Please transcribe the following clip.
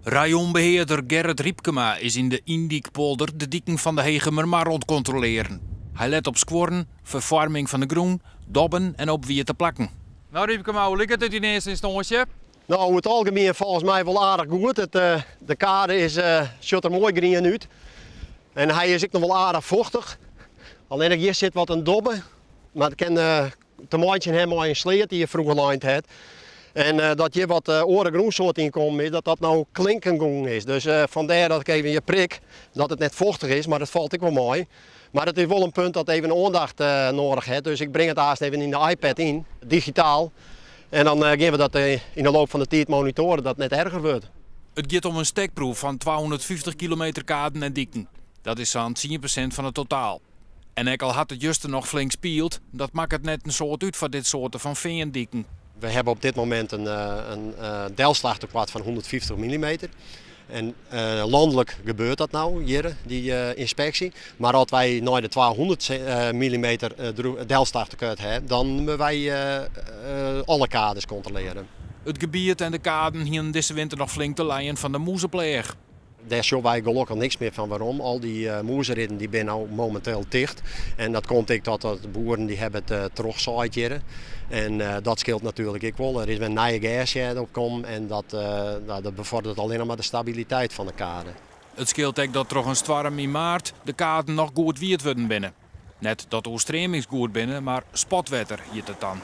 Rayonbehearder Gerrit Rypkema is yn de Yndykpolder de diken fan de Hegemermar oan it kontrolearjen. Hy let op skuorren, ferfoarming fan de grûn, dobben en op wiete plakken. No Rypkema, hoe liket it yn earste ynstânsje? No, oer it algemien folgens my wol aardich goed. It, de kade is, sjocht der moai grien út. En hy is ek noch wol aardich fochtich. Allinnich hjir sit wat in dobbe. Mar it kin te meitsjen ha mei in sleat dy't hjir froeger lein hat. En dat hjir wat oare grûnsoart yn kommen is, dat dat no klinken gong is. Dus fandêr dat ik even hjir prik, dat it net fochtich is, mar dat falt ek wol mei. Mar it is wol in punt dat even oandacht noadich hat, dus ik bring it aanst even yn de iPad yn, digitaal. En dan gean we dat yn de loop fan de tiid monitoaren, dat it net erger wurdt. It giet om in stekproef fan 250 kilometer kaden en diken. Dat is sa'n 10% fan it totaal. En ek al hat it juster noch flink spield, dat makket net in soad út foar dit soarte fan feandiken. We hebben op dit moment een delslachtekort van 150 mm. En landelijk gebeurt dat nou hier, die inspectie. Maar als wij naar de 200 mm delslachtekort hebben, dan moeten wij alle kaders controleren. It gebiet en de kaden hienen dizze winter noch flink te lijen fan de mûzepleach. Dêr sjogge wy gelokkich niks mear fan werom. Al dy mûzeritten dy binne no mominteel ticht. En dat komt ek dat de boeren dy hawwe it trochsaaid hjir. En dat skeelt natuerlik ek wol. Der is wer nije gersjêde opkommen en dat, nou, dat beforderet allinnich mar de stabiliteit fan de kade. It skeelt ek dat troch in stoarm yn maart de kaden noch goed wiet wurden binne. Net dat oerstreamings goed binne, mar spotwetter hjit it dan.